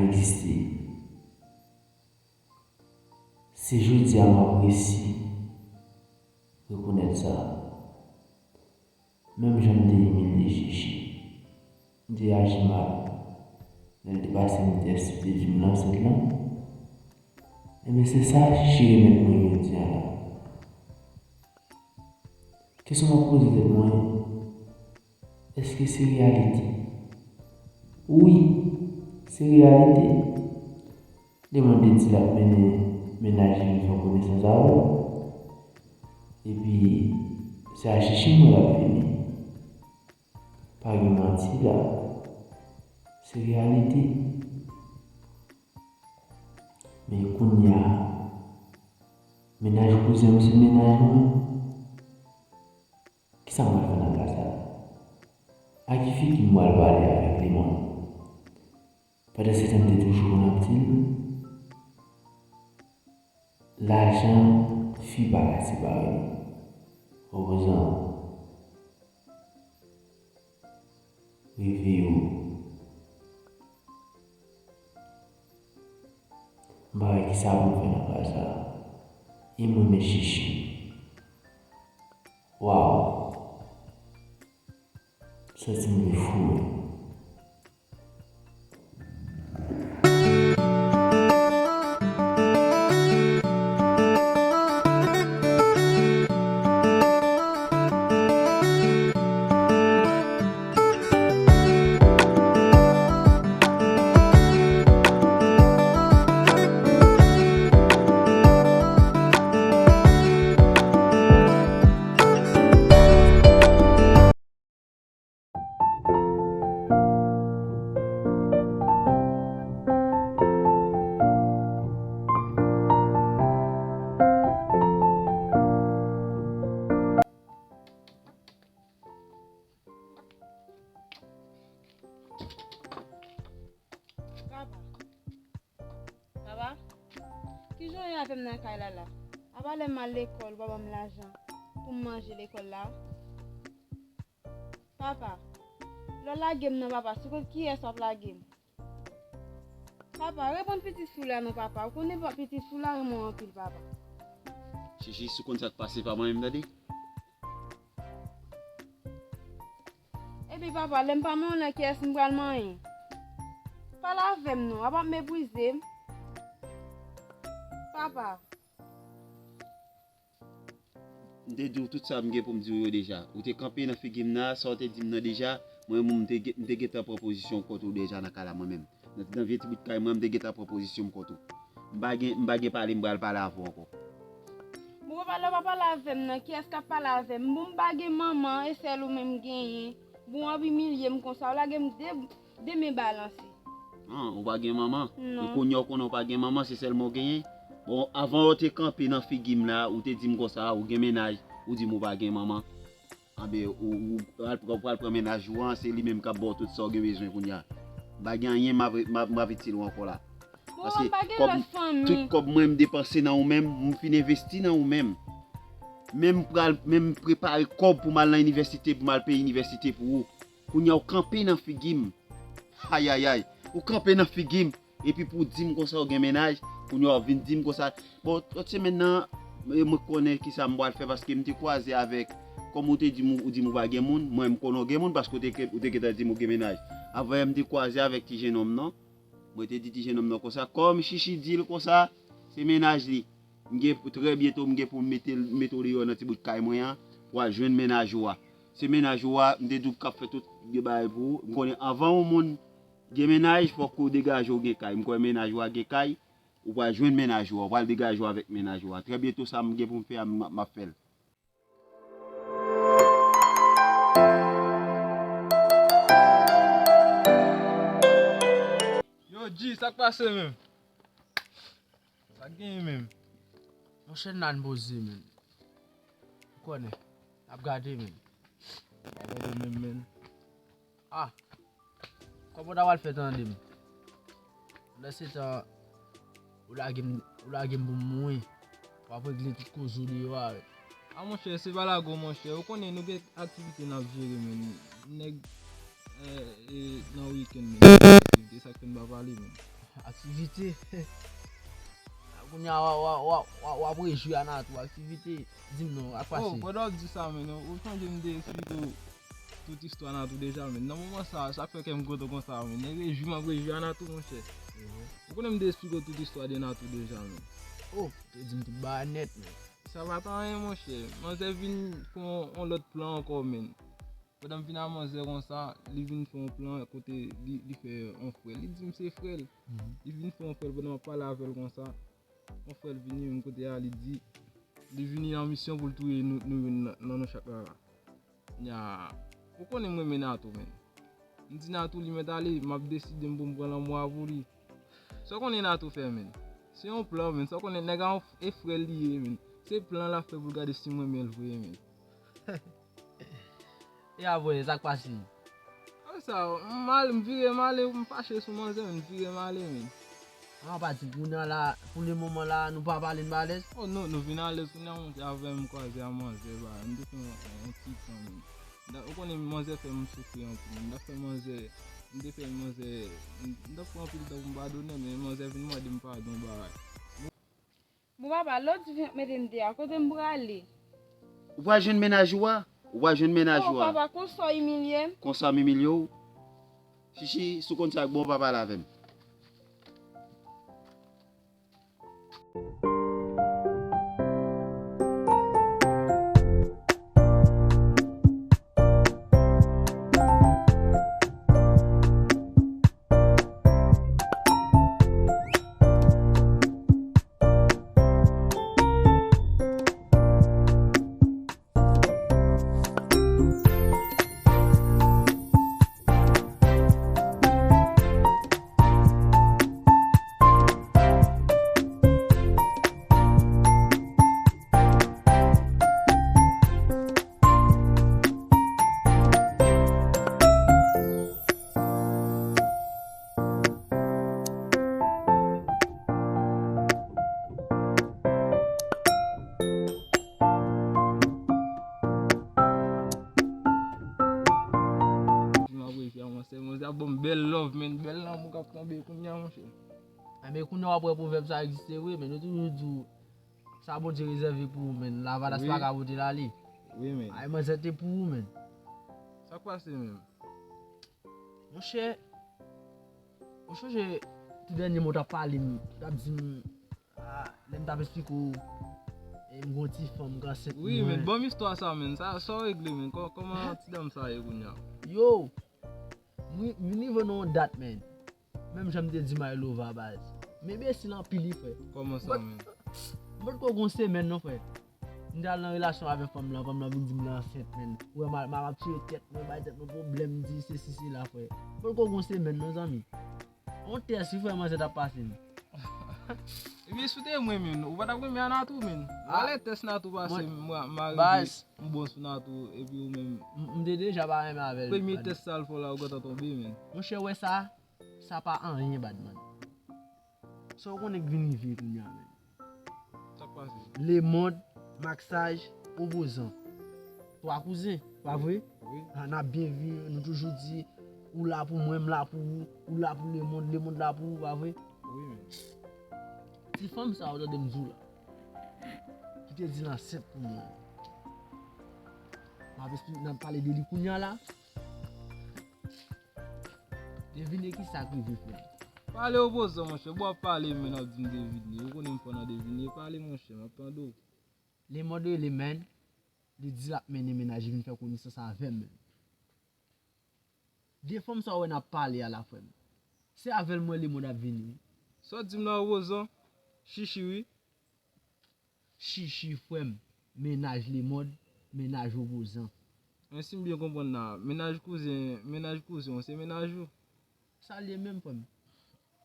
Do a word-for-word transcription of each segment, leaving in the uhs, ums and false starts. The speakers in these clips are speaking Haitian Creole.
egziste. Se jodi a m ap resi rekonèt sa. Menm jan m te imilye Chichi, m te aji mal lè l te pase m tès, li te di m l ansent lan. Ebyen, se sa Chichi remèt mwen jodi a la. Kesyon m ap poze tèt mwen, èske se reyalite? Wi, se reyalite. Demen te di l ap mennen mennaj li vin fè konesans avè w. Epi, se a Chichi m wè l ap vini. Pa gen manti la. Se reyalite. Men kounye a, mennaj kouzen m se mennaj mwen. Kisa m pral fè nan ka sa? A ki figi m pral pale avèk li menm? Pandansetan m te toujou konn ap di l, lajan fi pa ka separe nou. Opozan, reve yo. M pa wè kisa pou m fè nan ka sa. E mwen men Chichi. Waw. Santi m vle foure. Papa. Papa, kijan w ye avè m nan kay la la? Apa lè m al lekòl, ou pa ban m lajan pou m manje lekòl la? Papa, lè w lage m nan, papa, sou kont kiyès w ap lage m? Papa, reponn pitit fi w la non, papa. Ou konnen pa, pitit fi w la renmen w anpil, papa. Chichi, si w konn sa k pase, pa manyen m tande. Epi papa, lè m pa manyen w nan kiyès m pral manyen? Pale avè m non, apa w ap meprize m? Papa. M te di w tout sa m gen pou m di w yo deja. Ou te kanpe nan figi m nan, sa w te di m nan deja, mwen menm m te, gen- m te gentan pran pozisyon kont ou deja nan ka la mwen menm. Nan, nan vye ti bout kay mwen, m te gentan pran pozisyon m kont ou. M pa gen, m pa gen pale m pral pale avè w ankò. Bon, papa, lè w pa pale avè m nan, kiyès k ap pale avè m? Bon, m pa gen manman, e sèl ou menm m genyen. Bon, w ap imilye m konsa, w lage m de, de men balanse. Ah, ou pa gen manman? Non. E kounye a w konnen w pa gen manman, se sèl mwen w genyen? Bon, avan w te kanpe nan figi m la, ou te di m konsa, ou gen mennaj, ou di m ou pa gen manman. Anben, ou, ou pral, ou pral pran mennaj ou an, se li menm k ap ba w tout sa w gen bezwen kounye a. M pa gen anyen m ap, m ap, m ap itil ou ankò la. Bon, paske m pa gen lòt fanmi. Tout kòb mwen m depanse nan ou menm, m fin envesti nan ou menm. Menm pral, menm prepare kòb pou m al nan inivèsite, pou m al peye inivèsite pou ou. Kounye a w kanpe nan figi m. Ayayay. Ou kanpe nan figi m. Epi pou w di m konsa w gen mennaj, kounye a w vin di m konsa. Bon, lòt semèn nan, e, mwen konnen kisa m pral fè paske m te kwaze avèk, kòm ou te di m, ou di m ou pa gen moun, mwen m konnen w gen moun paske w te, ou te gentan di m ou gen mennaj. Avan yè m te kwaze avèk ti jennonm nan. Mwen te di ti jennonm nan konsa, kòm Chichi di l konsa, se mennaj li. M gen pou, trè byento, m gen pou m mete l, mete w deyò nan ti bout kay mwen an, pou w al jwenn mennaj ou a. Se mennaj ou a, m te di w k ap fè tout de bagay pou ou. M konnen anvan yon moun gen mennaj, fòk ou degaje w gen kay. M kwè mennaj ou a gen kay, ou pral jwenn mennaj ou a, ou pral degaje w avèk mennaj ou a. Trè byento sa m gen pou m fè a, m, m ap fè l. Yo, G, sa k pase menm? Sa k genyen menm? Monchè, n la n poze menm. Ou konnen, n ap gade menm. N ap gade menm, menm. Ah! Kòman w ta pral fè tande m? Pandan se tan, ou lage m, ou lage m pou m mouri. W ap regle tout koze w deyò a. A monchè, se pa lago monchè. Ou konnen nou gen aktivite n ap jere, menm. Nèg, eh, eh, nan wikenn, menm, aktivite, sa k fè n pa pale, menm. Aktivite. Kounye a w ap rejwi Anatou, aktivite. Di m non, ak pase. Oh, pandan w ap di sa, men, ou sonje m te esplike w tout istwa Anatou deja, men. Nan moman sa, sa k fè kè m kontan konsa, men. E rejwi m ap rejwi Anatou, monchè. Ou konnen m te esplike w tout istwa de Anatou deja, men. Oh, ou te di m tout bagay nèt, men. Sa pa t anyen, monchè. Manzè vin fè yon, yon lòt plan ankò, men. Pandan m vin a manzè konsa, li vin fè yon plan kote li, li fè yon frè l. Li di m se frè l. Li vin fè yon frè l pandan m ap pale avè l konsa. Yon frè l vini menm kote a, li di, li vini an misyon pou l touye nou, nou youn nan, nan nou chak la la. Nya, ou konnen m renmen Natou, men. M di Natou li mèt ale, m ap deside m pou m pran lanmò a pou li. Sa w konnen Natou fè, men? Se yon plan, men. Sa w konnen nèg a yon f- e frè l li ye, men. Se plan l ap fè pou l gade si m renmen l vre, men. E a voye, sa k pase? Apre sa, m ale, m vire m ale, m fache sou manzè, men, m vire m ale, men. An pa di kounye a la, pou le moman la, nou pa pale, n pa alèz? Oh non, nou vin alèz kounye a, monchè, avè m kwaze a manzè, ba, m te fè yon, yon ti tan, men. Ou konnen manzè fè m soufri anpil, men m t ap fè manzè, m te fè manzè, m t ap pran anpil tan pou m padone l, men manzè vin mande m padon, bagay. Bon papa, lè w di vin ap mete m deyò a, kote m prale? Ou pral jwenn mennaj ou a. Ou pral jwenn mennaj ou a. Oh papa, konsa w imilye m. Konsa m imilye w. Chichi, si w konn sa k bon, w pa pale avè m. Monzè ap ban m bèl love, men, bèl lanmou k ap tonbe kounye a, monchè. Enben, kounye a w ap wè pwovèb sa egziste vre, men, yo toujou di w, sa Bondye rezève pou ou, men, lavalas pa ka pote l ale. Wi, men. Ay, manzè te pou ou, men. Sa k pase, menm? Monchè, ou sonje tou dènye mo w t ap pale m, ou t ap di m, ah, lè m t ap esplike w, e, m gen yon ti fanm k ansent mwen. Wi, men, ban m istwa sa, men. Sa, sa w regle, men? Kò-, kòman ti dam sa ye kounye a? Yo, m ri-, m rive nan yon dat, men. Menm jan m te di m I love her, baz. M enbesil anpil, wi, frè. Kòman sa, men? M potko gen yon semèn, non, frè. M t al nan relasyon avèk fanm lan, fanm lan vin di m li ansent, men. Ou wè, m ap, m ap tire tèt mwen, bay tèt mwen pwoblèm, di sesi, sela, frè. M potko gen yon semèn, non, zanmi. Yon tès, wi, frè, manzè t ap pase m. Ebyen, si w te renmen, men, ou pa t ap renmen Ana tou, men. Valè tès Natou pase m, m rive, m bon sou Natou, epi ou menm. M te deja pa renmen avè l. Premye tès sa l fè w la, ou gentan tonbe, men. Monchè, w wè sa? Sa pa anyen, badman. Sa w konnen k vin rive kounye a, men? Sa k pase? Lemond, Maksaj, Opozan. Twa kouzen, pa vre? Wi. N ap byen viv, nou toujou di, ou la pou mwen, m la pou ou, ou la pou Lemond, Lemond la pou ou, pa vre? Wi, men. Ti fanm sa a, w tande m di w la, ki te di l ansent pou mwen. M ap esplike, n ap pale de li kounye a la. Devine kisa k rive, frè m. Pale Opozan, monchè. Bon, w ap pale, men, w ap di m devine. Ou konnen m fò nan devine. Pale, monchè, m ap tande w. Lemond rele, men, li di l ap mennen mennaj, li vin fè konesans avè m, men. De fanm sa w wè n ap pale a la, frè m, se avè l mwen Lemond ap vini, wi. Sa w di m la, Opozan? Chichi, wi. Chichi, frè m, mennaj Lemond, mennaj Opozan. Men si m byen konprann la, mennaj kouzen, mennaj kouzen w, se mennaj ou? Sa l ye menm, frè m?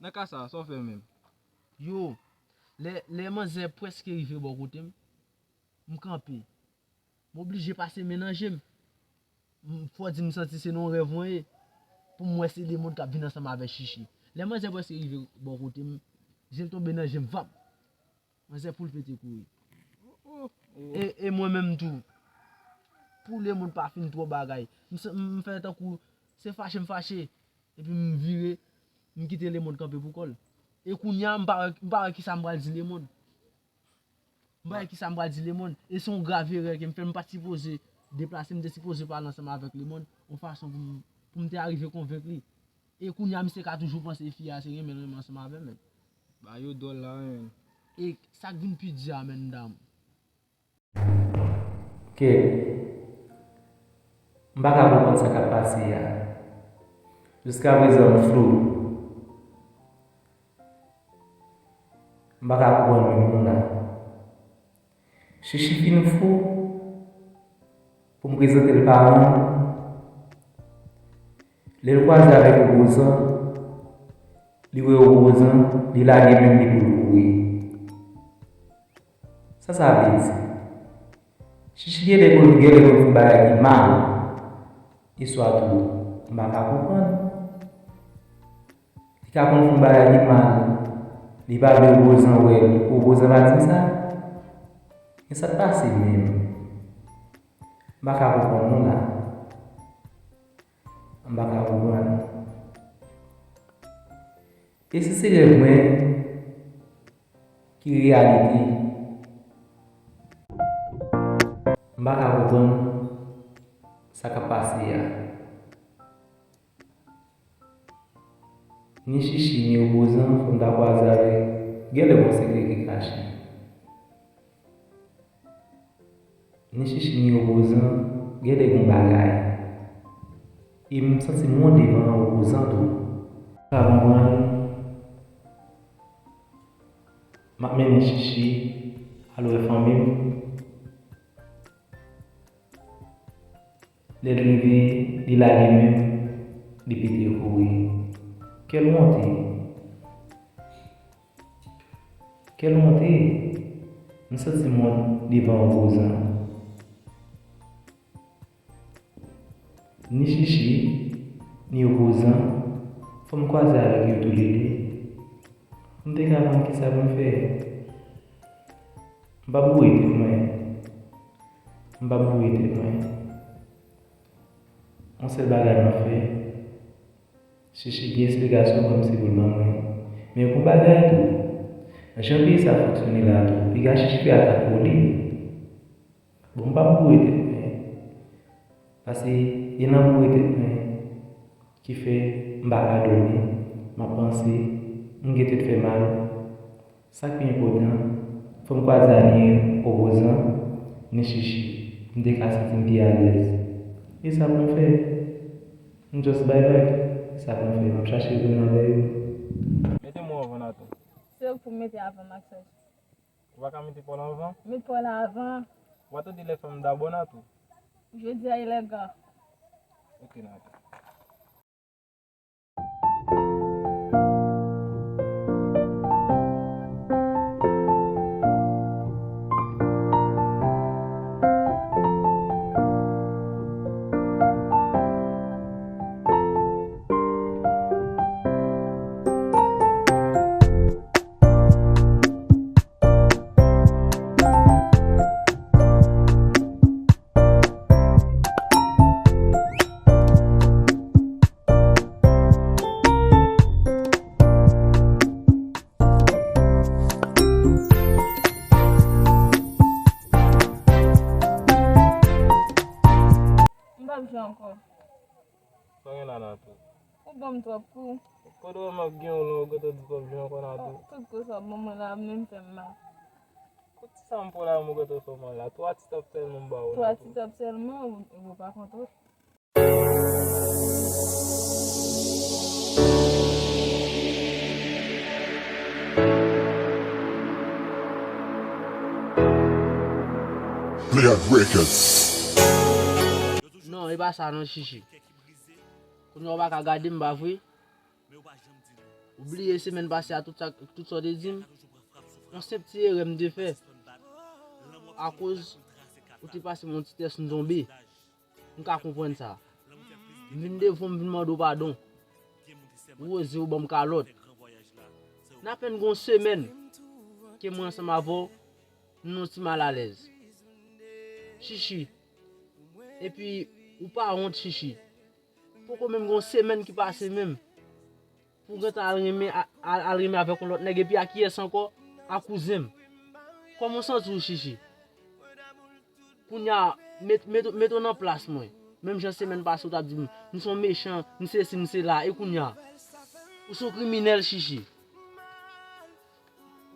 Nan ka sa, sa w fè menm? Yo, lè, lè manzè prèske rive bò kote m, m kanpe. M oblije pase men nan je m. M, fò di m santi se nan yon rèv mwen ye, pou m wè se Lemond k ap vin ansanm avèk Chichi. Lè manzè prèske rive bò kote m, je l tonbe nan je m, vap! Manzè poul pete kouri. E, e mwen menm tou, pou Lemond pa fin twò bagay, m, m fè tankou se fache m fache, epi m vire, m kite Lemond kanpe pou kò l. E kounye a, m pa wè, m pa wè kisa m pral di lemonn. M pa wè kisa m pral di lemonn. E se yon grav erè ke m fè. M pa t sipoze deplase, m te sipoze pale ansanm avèk lemonn yon fason pou m, pou m te arive konvenk li. E kounye a, misye ka toujou panse fi a se renmen l renmen ansanm avè m, men. Ba yo dòl la, men. E sa k vin pi di a, men, dam. Kèt. M pa ka konprann sa k ap pase a. Jiskaprezan, m flou. M pa ka konprann menm non la. Chichi fin fou pou m prezante l paran l. Lè l kwaze avèk Opozan, li wè Opozan, li lage men l, li pou l kouri. Sa sa vle di? Chichi genlè konn, genlè konn fè bagay ki mal. Istwa tou, m pa ka konprann. Li ka konn fè yon bagay ki mal, li pa vle Opozan wè l, Opozan pa di m sa. Men sa k pase menm? M pa ka konprann non la. M pa ka konprann. E si se rèv mwen ki reyalite? M pa ka konprann sa k ap pase a. Ni Chichi, ni Opozan, fò m ta kwaze avèk, genlè gon sekrè ki kache. Ni Chichi, ni Opozan, genlè gon bagay. E m santi m wont devan Opozan tou. Sa konprann, m ap mennen Chichi al wè fanmi m. Lè l rive, li lage men m, li pete kouri. Kèl wonte! Kèl wonte! M santi m wont devan Opozan. Ni Chichi, ni Opozan, fò m kwaze avèk yo toulede. M te ka konn kisa pou m fè. M p ap bouye tèt mwen. M p ap bouye tèt mwen. Yon sèl bagay m ap fè. Chichi gen esplikasyon kòmsi pou l ban mwen. Men yon bagay tou, jan peyi sa fonksyone la tou, piga Chichi fè atak pou li. Bon, m p ap bouye tèt mwen. Paske e nan bouye tèt mwen ki fè m pa ka dòmi, m ap panse, m gen tèt fè mal. Sa k pi enpòtan, fò m kwaze a ni Opozan, ni Chichi. M te ka santi m pi alèz. E sa pou m fè? M just bay vag. E sa pou m fè? M ap chache retoune avè yo. Mete mwen anvan, Natou. Se ou k pou mete avan m ak Sèj. Ou pa ka mete pa w la anvan? Met pa w la avan. Ou pa tande lè fanm dabò, Natou? Jodi a, e lè gan. Ok, Natou. M p ap jwe ankò. Sa gen la, Natou? Ou ban m twòp kou. Kote w wè m ap gen w lan, ou gentan di w p ap jwe ankò, Natou? Oh, tout kou sa w ban mwen la ap menm fè m mal. Kou ti sa m pran la, m gentan fè w mal la. Twa ti tap sèlman m ba w, Natou. Twa ti tap sèlman, ou, ou pa kontan. Player Records. Non, e pa sa non, Chichi. Kounye a w pa ka gade m, pa vre? Ou bliye semèn pase a, tout sa, tout sa w te di m? Yon senp ti erè m te fè. Akoz ou te pase m yon ti tès, m tonbe. M ka konprann sa. M vin devan w, m vin mande w padon. Ou oze, ou ban m kalòt. N apèn gon semèn ke mwen ansanm avè w, nou ti malalèz. Chichi. Epi, ou pa wont, Chichi. Poko menm gon semèn ki pase menm. Ou gentan al renmen, al, al renmen avèk yon lòt nèg, epi a kiyès ankò? A kouzen m. Kòman w santi w, Chichi? Kounye a, met, met, met w nan plas mwen. Menm jan semèn pase, ou t ap di m, m se yon mechan, m sesi, m sela, e kounye a? Ou se yon kriminèl, Chichi.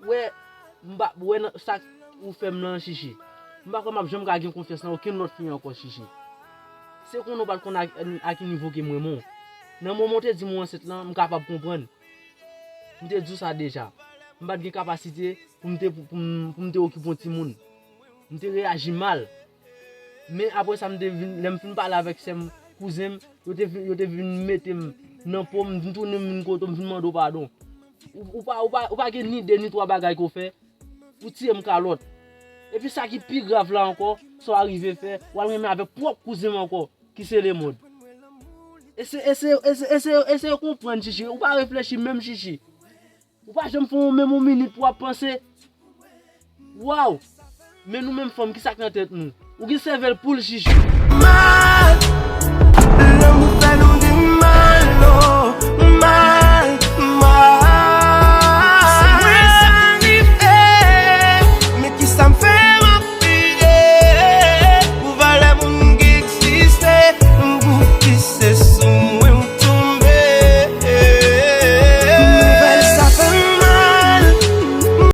Wè, m pa, wè nan sa ou fè m lan, Chichi. M pa kwè m ap janm ka gen konfyans nan okenn lòt fi ankò, Chichi. Se konnen w pa t konn ak, ak ki nivo ke m renmen w. Nan moman w te di m ou ansent lan, m kapab konprann. M te di w sa deja. M pa t gen kapasite pou m te, pou m, pou m te okipe yon timoun. M te reyaji mal. Men apre sa, m te vin, lè m fin pale avèk sè m, kouzen m, yo te vin, yo te vin mete m nan po m, m tounen m vin kote w, m vin mande w padon. Ou, ou pa, ou pa, ou pa gen ni de ni twa bagay ke w fè pou tiye m kalòt. Epi sa ki pi grav la ankò, sa w arive fè, w al renmen avèk pwòp kouzen m ankò, ki se Lemond. Eseye, eseye, eseye, eseye, eseye konprann, Chichi. Ou pa reflechi menm, Chichi. Ou pa janm fè yon, menm yon minit pou w ap panse. Waw! Men nou menm fanm, ki sa k nan tèt nou? Ou gen sèvèl poul, Chichi. Mal.